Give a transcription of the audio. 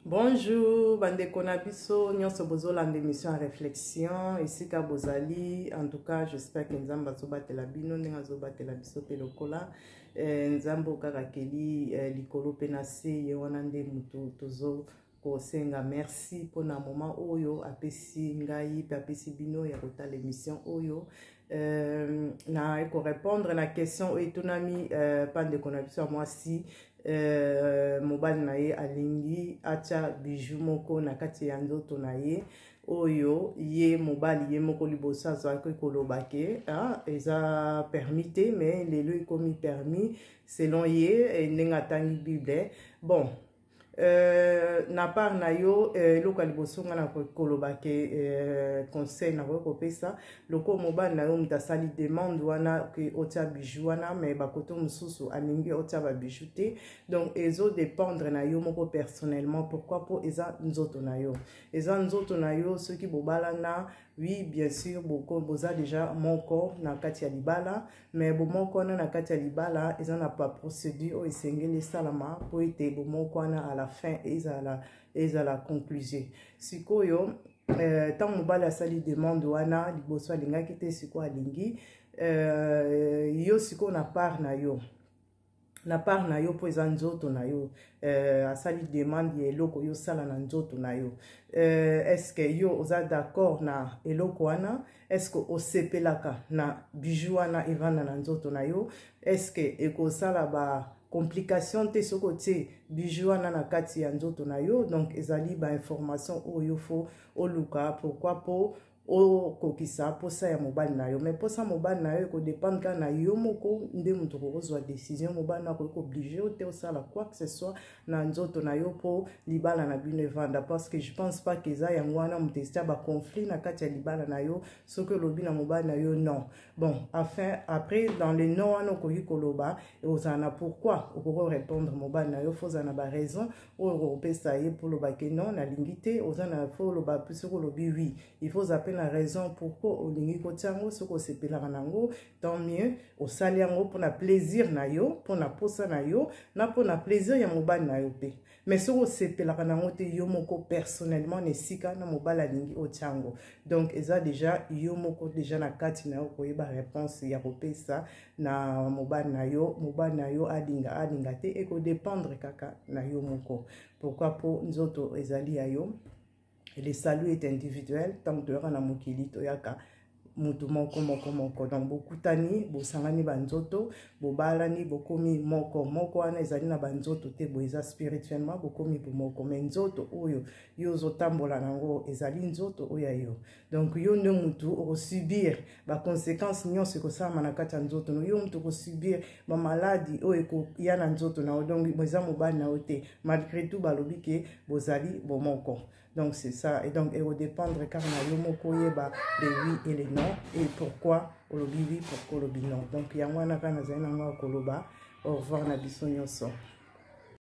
Bonjour bandeko na biso nyonso bozolanda émission ya réflexion esika bozali. En tout cas, j'espère que Nzambe azobatela bino ndenge azobatela biso mpe lokola Nzambe oyo kaka akeli likolo mpe na se, ye wana nde motu tozo kosenga merci mpona moment oyo apesi ngai mpe apesi bino ya kotala émission oyo. Na korépondre na question oyo etunami pa ndeko na biso ya mwasi, mobali na ye alingi atya bijou moko na kati ya nzoto na ye, oyo ye mobali ye moko liboso azwaki koloba ke eza permis te, mais lelo ekomi permis selon ye ndenge atangi Bible. Bon, na part na yo, eloko ya liboso nga na koloba ke conseil nakoki kopesa, lokola mobali na yo moto asali demande wana ke otia bijou wana, mais bakoto mosusu alingi otia babijou te, donc ezodépendre na yo moko personnellement. Pourquoi? Mpo eza nzoto na yo, eza nzoto na yo. Soki bobalana, oui, bien sûr, boza déjà moko na kati ya libala, mais bomoko wana na kati ya libala eza na baprocédure oyo esengeli esalama mpo ete bomoko wana à la fin ezala conclusion. Sikoyo, ntango mobali asali demande wana, liboso alingaki te, sikoyo alingi. Yo sikoyo na part na yo, mpo eza nzoto na yo, asali demande ya eloko yo osala na nzoto na yo, est-ce yo oza d'accord na eloko wana? Est-ce osepelaka na bijou wana evanda na nzoto na yo? Est-ce ekosala ba complication te soki otie bijou wana na kati ya nzoto na yo? Donc ezali bainformation oyo faut oluka. Pourquoi? Mpo okokisa posa ya mobali na yo. Mais posa mobali na yo ekodépendre kaka na yo moko nde moto okokozwa décision. Mobali na akoki koobliger yo te osala quoi que ce soit na nzoto na yo mpo libala na bino evanda, parce que je pense pas ke eza yango wana moto etia baconflit na kati ya libala na yo. Soki olobi na mobali na yo non, bon, enfin après dans le non wana okoki koloba, ozala na pourquoi okoki répondre mobali na yo. Faut ozala na baraison oyo okopesa ye mpo oloba ke non, nalingi te. Oza na, faut oloba. Soki olobi oui, il faut ozala mpe na raison pourquoi olingi kotia yango. Soki osepelaka na yango, tant mieux, osali yango mpona plaisir na yo, mpona posa na yo, na mpona plaisir ya mobali na yo mpe. Mais soki osepelaka nango te yo moko personnellement na esika na mobali alingi otia yango, donc eza déjà yo moko déjà na kati na yo koyeba réponse ya kopesa na mobali na yo. Mobali na yo alinga, alinga te, ekodépendre kaka na yo moko. Pourquoi? Mpo nzoto ezali ya yo, le salut est individuel. Ntango toyaka na mokili, toyaka mutu moko moko moko. Donc bokutani, bosangani banzoto, bobalani, bokomi moko moko. Wana ezali na banzoto te, boye eza spirituellement bokomi bomoko. Mais nzoto oyo yo ozotambola nango ezali nzoto oyo ya yo. Donc yo nde mutu okosubir baconséquence nyonso ekosalama na kati ya nzoto no. Yo mutu okosubir bamaladi oyo ekoya na nzoto na yo. Donc eza mobali na yo te, malgré tout balobi ke bozali bomoko. Donc c'est ça. Et donc ekodépendre kaka na yo moko oyeba le oui et le non et pourquoi olobi oui, pourquoi olobi non. Donc yango wana kaka nazali nango ya koloba. Au revoir na biso nyonso.